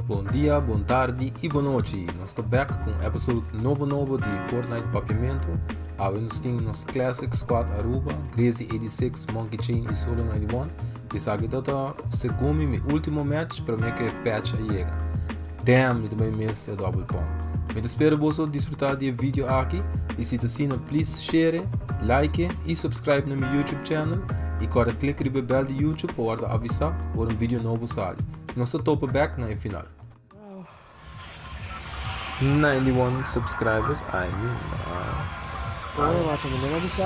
Bon dia, bon tardi y bon nochi. Nos ta back cu un episode nobo nobo di Fortnite Papiamento. Awe nos tin nos Classic Squad Aruba, Grazy 86, Monkey Chain y Solo 91. Esaki ta ta segun mi mi ultimo match prome cu e patch a yega. Damn, mi ta bay miss e double pump. Mi ta spera boso disfruta di e video aki y si ta asina please share, like y subscribe na mi YouTube channel y corda click riba e bell di YouTube pa wordo avisa ora un video nobo sali. Nos ta topa bek na e final. 91 subscribers I mean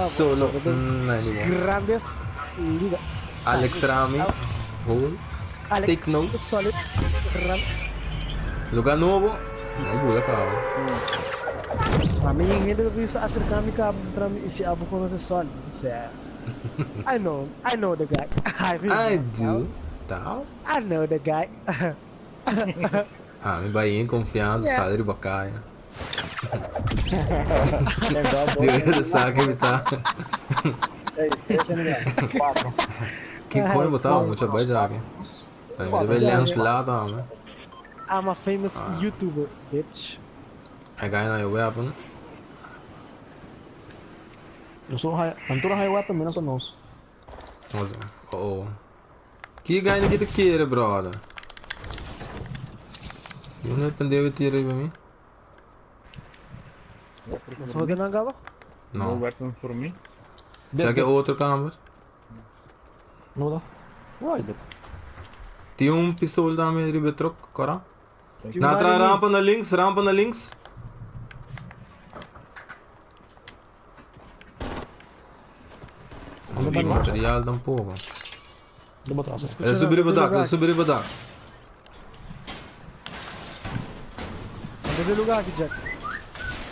Solo 91 Grandes ligas. Alex Rami hold Alex Take notes Solid Rami. Lugar nobo No bula caba. A mi hende ta bisa acerca mi caba puntra mi si abo conoce Solid. Mi ta I know I know the guy. I do Tau. I know the guy. Ah, mi bai en confianza, yeah. sali riba kaya. Debería de sa que mi ta. Ken coño botaba mucha bai jake? Ay, mi debe lens lata, hombre. I'm a famous ah. YouTuber, bitch. I got a weapon. Nos tur high weapon menos nos. Oh oh. Ki guy ki ta kere brother? Yo no depende tira riba mi. Nos hoor nan gaba? No. No weapon for me. Check e otro kamer. No da. Why dit? Tin un pistol tambe riba e truck, Cora? Na tra rampa na links, rampa na links. No tin material tampoco. El subi riba dak, el subi riba dak. Anda de lugar aqui, Jack.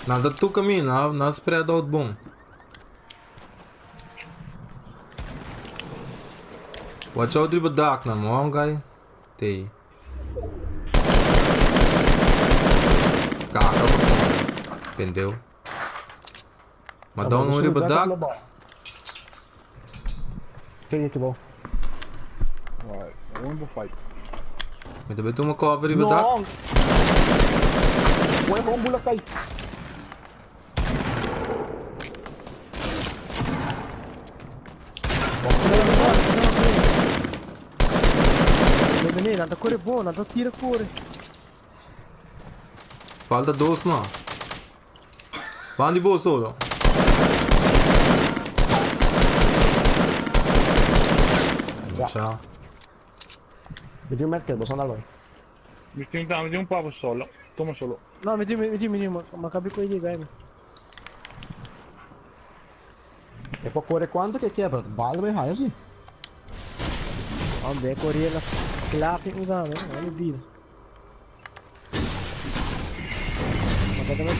Nan ta tu camina, nan spread out bon. Watch out riba dak nan, mo guy. Tei. Kaka Pendeu. Ma dan un riba dak. Kijk ik wel. Right, I want fight. Mi ta bay tuma cover riba dak. No. Wai gewoon bula kai. Nè, nan ta kore bon, nan ta tira kore. Falta dos no. Van di bo solo. Ja. Ciao. Mi tin un medkit, bo sa andar bai. Mi tin tambe tin un pavo solo. Toma solo. No, mi tin, mi tin, mi tin, ma kabi koe di gai mi. E por kore kuantu ke kier, pero bal bai haya si. Hombre, e kore las klapi un dame, no mi bida.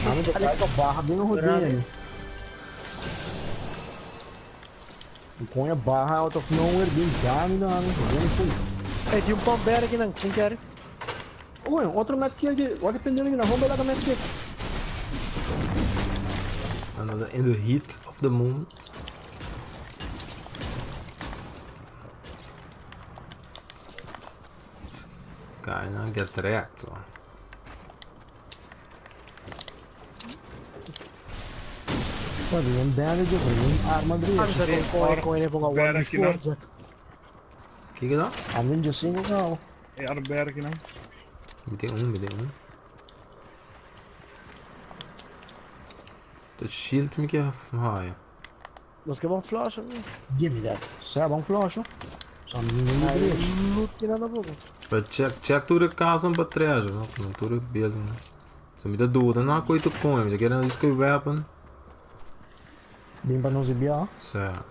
Ami ta try pa baha bien hodie. Mi coño baha out of nowhere bien dami dami, bien full. Ey, tin un pump berg aki nan, kin kere? Oe, otro medkit aki, wak e pendejo aki nan, hombre laga medkit. Another in the heat of the moment. Kinda get wrecked, so. Wat een bandage of een arma drie. Ami sa kon koe koe ne ponga 1v4 Jack. Kiko dan? Am in single nou. E ar berg nan. Mi tin un, mi tin un. De shield mi ke haya. Nos ke bon flush. Give me that. Sa bon flush. Sa mi no Ay, loot ki nada poco. Pero check, check tur e casa pa treasure, no? No tur e building. So mi ta duda na koi tu koi, mi ta kere na disco weapon. Bin pa nos bia. Sa.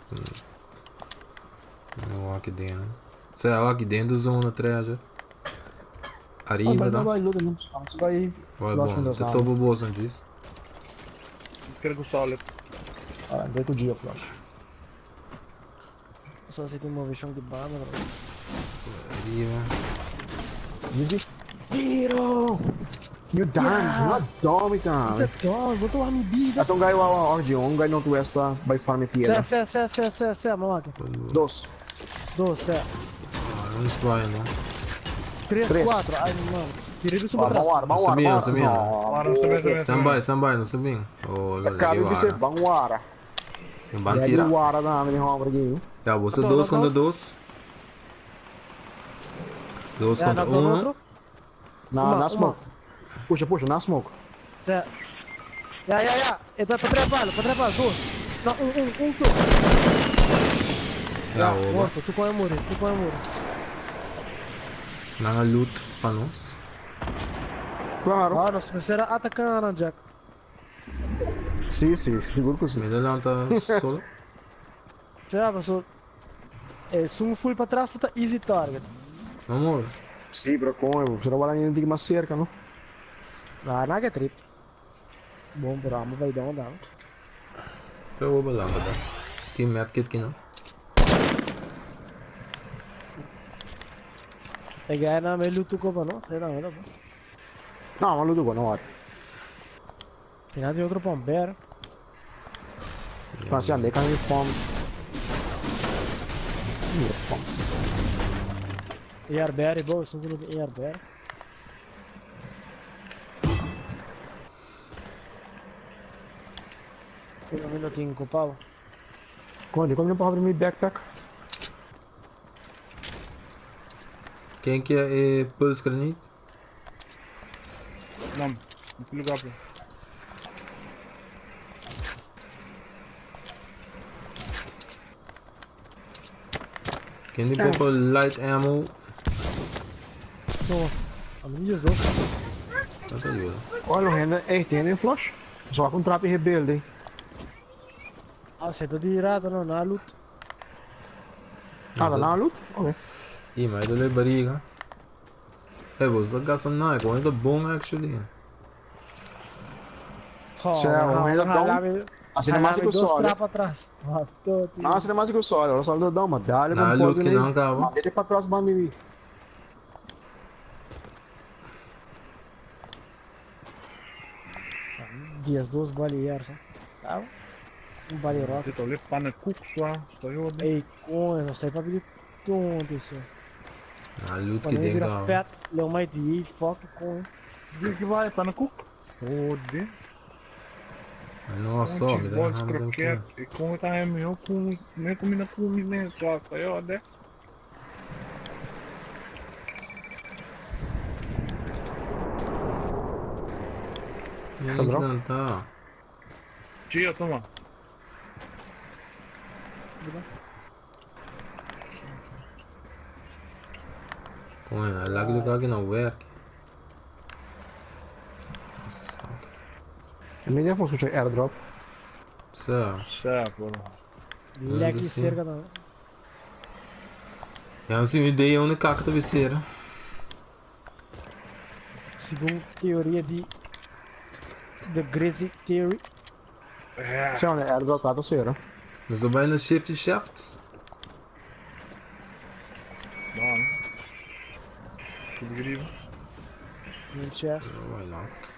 No aqui dentro. Sa aqui dentro zona treasure. Arriba da. Da. Vai loot no. Vai. Vai bom, te topo bolsa disso. Quero com solid. Ah, vai com o dia flash. Só se tem movition de banda, bro. Arriba. Easy. Tiro! You done. Yeah. Not dumb it Tá dom, vou tomar minha vida. Ato um guy wa ordi, um guy northwest lá, by farm Sé, piedra. sé, sé, sé, sé, sé, mamá. Dos. Dos, sé. Ah, não vai, não. Três, Três. quatro. Ai, mano. Tira riba su pa Ban tras. wara, ban Nos ta wara, bin, ban nos ta wara. bin. No, Wara, nos ta bin, nos ta bin, nos ta Stand bin. by, stand by, nos ta bin. Oh, lo, Acaba lagi de dizer, wara. ban wara. Ban Lagi tira. wara na mi hombre aqui. Ja, boso Anto, dos no, contra no. dos. Dos Ja, contra knock down uno. otro. Na, Uma, na uma. smoke. Puxa, puxa, na smoke. Ja. Ja, ja, ja. E ta pa trepalo, pa trepalo. Dos. No, un, un, un so. Ja, oba. Morto, tu con muri, tu con muri. Nan a loot pa nos. Claro. Ah, nos mester a ataca nan, Jack. Si, si, sigur cu si. Mi ta lanta solo. Ja, paso esun full patras ta easy target. No more. Si, pero con bo no wak hende mas cerca, no? Na, na ke trip. Bon, pero amo bay down dan. Pero bo lanta ta. Tin medkit ki no. E guy na me lutu ko pa no, se da me da. No, ma lutu ko no wak. Tin di otro pomper. Ma si ande kan pom. Mira pom. AR bear bo, sun kuno AR bear. Pero mi no tin copado. Coño, como no puedo abrir mi backpack? Ken ke e pulse grenade? No, no lugar pe. Ken di poco light ammo? No, a mi just dos. Dat ayuda. Olha, hende, eh, tin hende flush. Zo con trapi rebelde. Ah, se ta di rato no, na loot. Ah, da na loot? Ok. Ih, maar dat is barriga. Hey, boss, dat gasta na, ik dat bom actually. Cioè, un hende down. Asina mas ku dos solo. trapa atrás. No, asina mas ku solo. Ora solo down, ma dale Na con loot ki nan caba. Ma dele pa tras bandi mi. Dias dos bali ersa. Tá? Un bali rock. Zit al pannenkoek zwa. Sta heel wat. Ei, com, não sei para pedir tonto isso. Na loot ki Quando den vira caba. fat, leu mais de fuck com. Die waar pannenkoek? Oh, dit. No, so, mi Bols dai kroket. Ik kom het aan hem heel koe. Nee, kom je naar koe niet meer zwa. Sta heel wat. Nee, ta. Gia, toma. Come, lag do kaki na werk. Mi devo escuchar airdrop. Zo. Zo, bro. Lekker sim. cerca da. Ja, sim, ideia onde kaka ta visera. Segundo teoria de The Grizzly Theory. Ja. C'è un airdrop lato sera. Dus dan bijna shifty shafts. Dan. Goed begrepen. Un chest. Why not?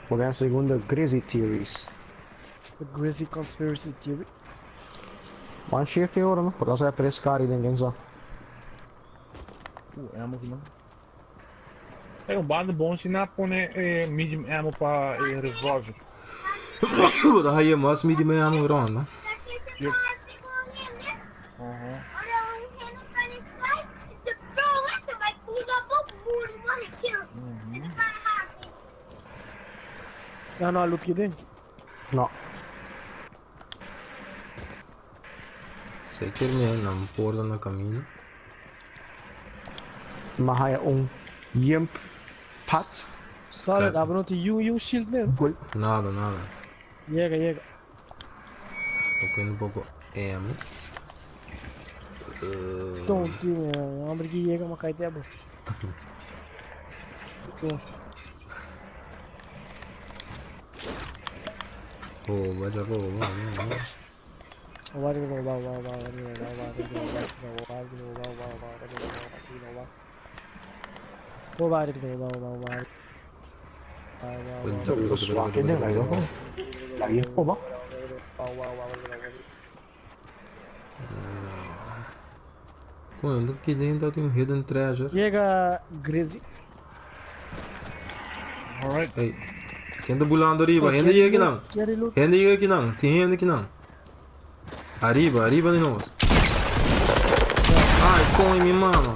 Vogliamo secondo Grizzly Theories. The Grizzly Conspiracy Theory. One shift ora, no? Però se tre scari den so. Oeh, ammo genomen. Hey, un baan de bon si na pone medium ammo pa revolver. Dan ga je mas medium ammo rond, no? Yep. No, no, loot ki ding. No. Zeker nee, dan porta na caminho. Ma hai un jump pat. Solid, abro não tem um shield nele. Nada, nada. Chega, chega. Tô um pouco ammo. Tontinho, homem que chega uma caída boa. Oh, vai já vou, vamos, vamos. Lo so che ne vai dopo. Dai, oh, ma. Wow, wow, wow, wow, wow. Kon, aki den ta tin un hidden treasure. Yega Grizzly. Alright. Hey, ken ta bulando ariba? Hende yega aki nan. Hende yega aki nan. Tin hende aki nan. Ariba, ariba di nos. Ai, kon mi mama.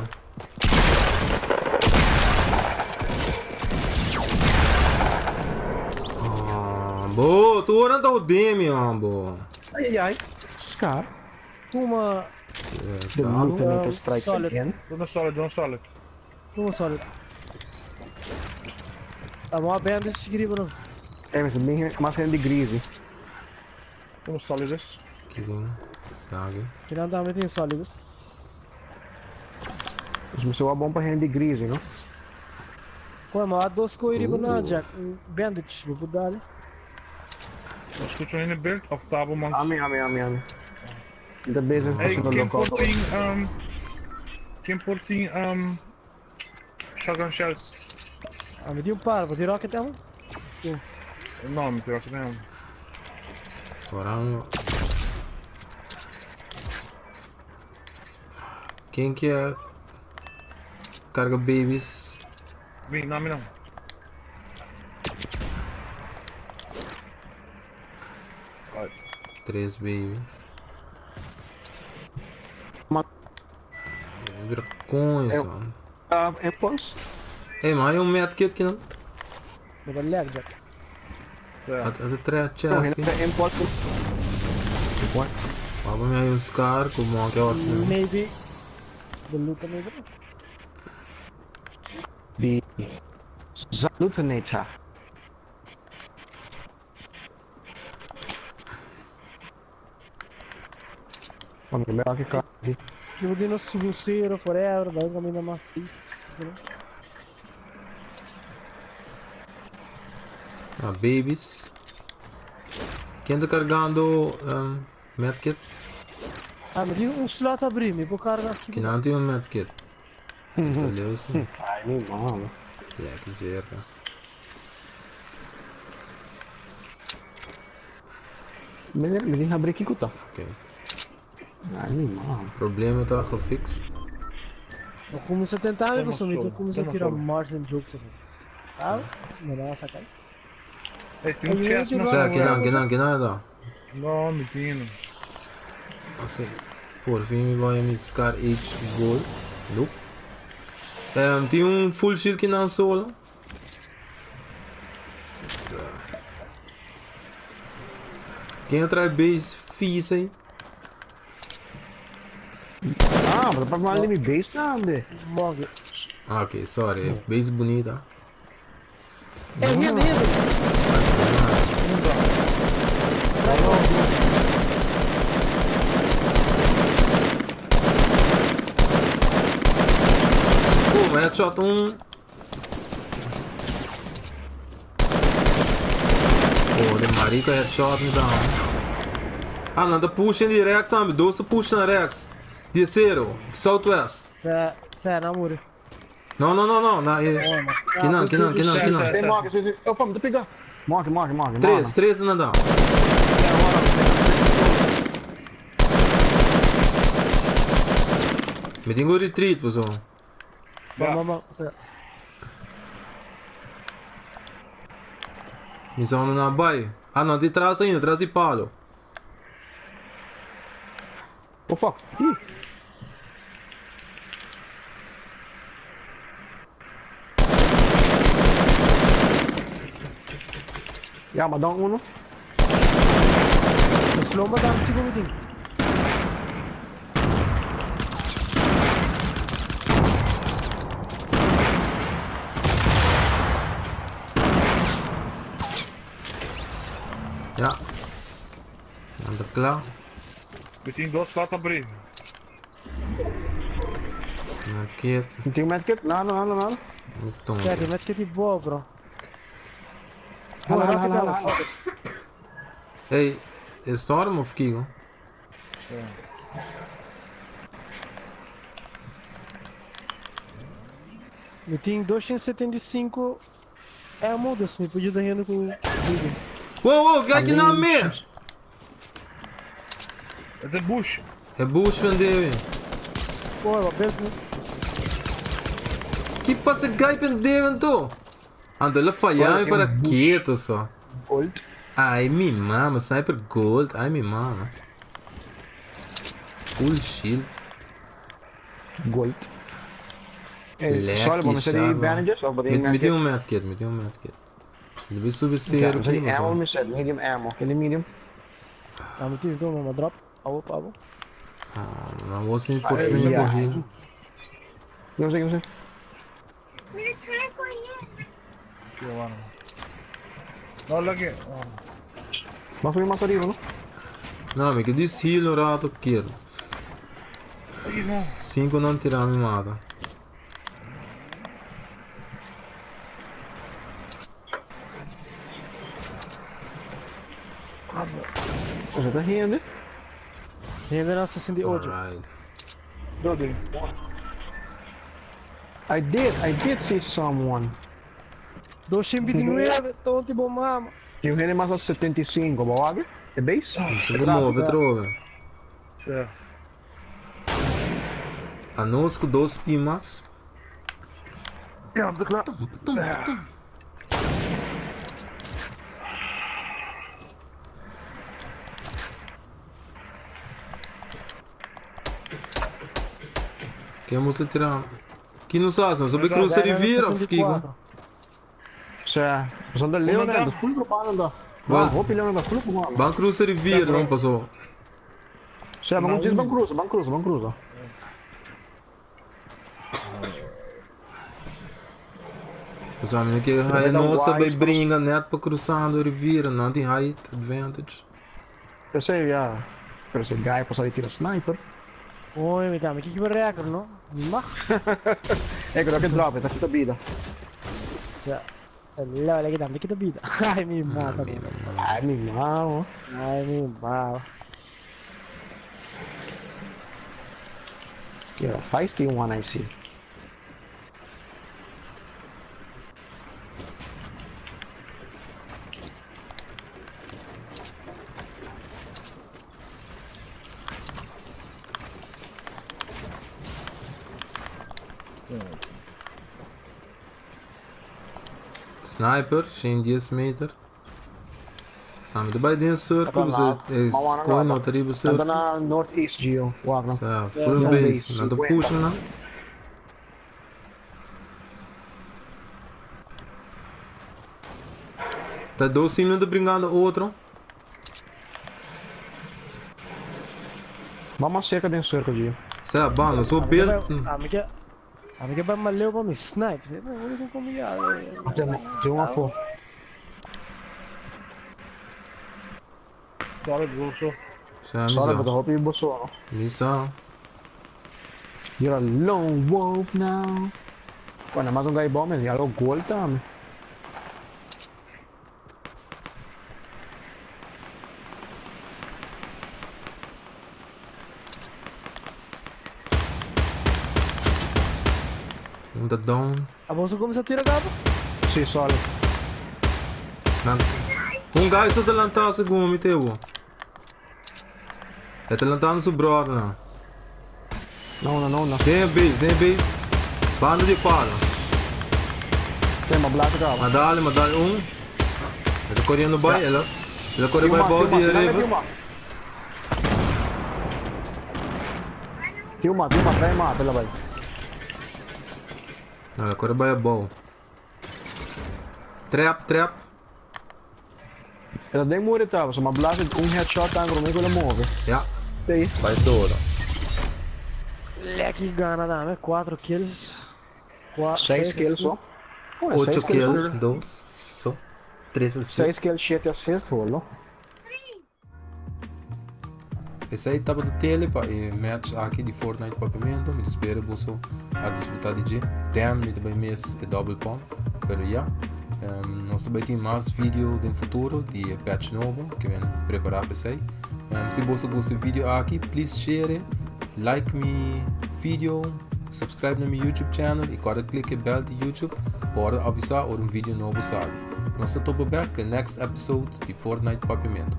Ah, bo, tu ora ta odemi, bo. Ai ai ai. Scar. Tuma The Mutanator strikes solid. again. Duna solid, duna solid. Tuma solid. Amo a bandage sigriba no. Eh, mas bem mas grande greasy. Tuma solidus. Kiko? Dagi. Kinan tambe tin solidus. Dus mi soa bom pa hende greasy, no? Koe, ma a dos koe riba na Jack. Un bandage, bo por dale. Bo scucha un hende build of tabo man? Ami, ami, ami, ami. Mi ta bezig Hey, haciendo ken por lookout. tin um, ken por tin um, shotgun shells? Ami tin un par, bo tin rocket ammo? No, mi tin rocket ammo. Orango. Ken kier carga babies? Mi, no, mi no. Right. Tres baby. Ma- Vergonha, man. Uh, impulse? Hey, maar hay un medkit ki nan? Bo ta lag, Jack. Ja. At at tre No, chest hende ki. impulse. What? Baba mi hay un scar ku mo ke ot. Maybe. The loot maybe. The Salutinator. Mami, me aki ka. Ki bo tin no subi un cero forever, bai un caminda mas safe. Ah, babies. Ken ta cargando um, medkit? Ah, mi tin un slot abri, mi por carga aki. Kinan tin un medkit. Ta leu si. Ai, mi mama. Lekker cerca. Meneer, mi tin habri kiko ta. Ok. Ai, mi mama. Problema ta gefixt. No cuminsa tenta mi Toma pasobra mi ta solo, cuminsa toma tira solo. Martian jokes aki. Ah, mi no a saca. Hey, tin un Ay, chest yo na no Sa, Bueno, kinan, kinan, kinan ta. No, mi tin. Así. Por fin mi bai mi Scar H Gold. Nope. Um, tin un full shield kinan solo. Ken a trae base vies aí? Ah, maar dat maar mi base tambe. Morgen. Ah, ok, sorry. Base bonita. Hey, hende, hende. Boom, headshot un. Oh, de marica headshot me dá. Ah, não, tá pushing de Rex, sabe? Dois tá pushing Rex. Terceiro, Southwest. Sa, sa, na muri. No, no, no, no. Na, eh, que não, que não, que não, que não. Hey, Mark, opa, me piga. Mark, Mark, Mark. Três, três não dá. Me tenho retreat, pessoal. Bam, bam, bam. Sa. Mi zona na bai. Ah, não, de trás ainda, trás de palo. Oh fuck. Ih. Ja, maar dan uno. Nos lomba dan sigo mi tin. Ja. Dan ta kla. Mi tin dos slot abri. Medkit. Mi tin medkit? Nada, nada, nada. Toma. Kijk, medkit die boa, bro. Hala, Boa, hala, rocket hala, ammo. hala. Hey, is Storm of Kiko? Mi tin 275 ammo, dus mi por yuda hende ku baby. Wow, wow, kijk na me! E ta bush. E bush pendewi. Pô, ba belt mi. Ki pasa guy pendewi anto? Anto el a faya mi para keto so. Gold. Ai mi mama, sniper gold, ai mi mama. Full shield. Gold. Hey, Lekker, sorry, bo mester di Sharma. bandages of bo tin Mi tin medkit? un medkit, mi tin un medkit. Mi ta subi Ok, seru mester di prima ammo so. mester, medium ammo. Kende medium? Ah, mi tin toma, ma drop. Abo pa abo. Ah, ma bo sin por Ai, fin ja. por heal. Give me give me. Ke bueno. No, lagi. Oh. Mas subi mas ariba, no? No, mi ke dis heal un rato kier. Ay, no. Cinco nan tira mi mata. Bo ta hende? Hende na 68. Alright. Dodi. I did see someone. 229, tonti bo mama. Tin hende mas a 75, bo wak? E base? Se bo move atrobe. Sí. Anos ku dos team mas. Ja, de klaar. Tum, tum, tum. Ken bo ta tira? Ki nos hasi? Nos ta bay cruza riviera of kiko? Sea, nos ta leu nan, full grupando nan. Ban, Hopi leu nan, full grupando. Ban cruza riviera nan paso. Sea, ban djis ban cruza, ban cruza, ban cruza. Paso mi no kier haya nos ta bay bringa net pa cruzando riviera, nan tin height advantage. Pesey ya, pero si guy por sa di tira sniper. Oye, mi tambe kiki bo record no? Mi mag. Ey, cuidado ke drop, e ta kita bida. Sa, leo leki tambe kita bida. Ay, mi mata. Ay, mi mama. Ay, mi mama. You're a feisty one, I see. Sniper, 110 meter. Ah, mi ta bai den circle, Ata e na- koe no ta riba Anda circle. na northeast, Gio. Wak no. Sa, full Full base, base, nan ta 50. pusha nan. Ta dos team nan ta bringando otro. Ban mas cerca den circle, Gio. Sa, ban, nos por build. Ami ke ami ke bai maleu pa mi snipe. E único ku mi a. Tin un afó. Sorry, Bruce. Sa, mi Sorry, sa. but I hope you boso, no? Mi sa. You're a lone wolf now. Bueno, mas un guy bomb y algo gold tambe. Un ta down. A boso cuminsa tira cabo? Si, solid. Nan. Un guy sa ta lanta segun mi te bo. E ta lantando su brother nan. No, no, no, no. Den e base, den e base. Banda di palo. Tem uma blata cabo. Ma dale, ma dale un. E ta corriendo bai, el a, el a corre bai bou di e river. Tem uma, tem uma, tem uma, pela bai. No, el a corre bai abou. Trap, trap. El a den muri ta, pasobra mi a blast un headshot tan prome cu el a move. Ja, Tei. bai doro. Lekker gana dame, 4 kills. 6 kills so. 8 kills, 2 so, 3 assists. 6 kills, 7 assists, holo. Esei tabata tele pa e match aki di Fortnite Papiamento. Mi ta spera boso a disfruta di dje. Damn, mi ta bai mis e double pump. Pero ya, nos ta bai tin mas video den futuro di e patch nobo ke men prepara pa esei. Si boso gusta e video aki, please share, like mi video, subscribe na mi YouTube channel y kòrda klik e bell di YouTube pa ora avisa ora un video nobo sali. Nos ta topa bek ku e next episode di Fortnite Papiamento.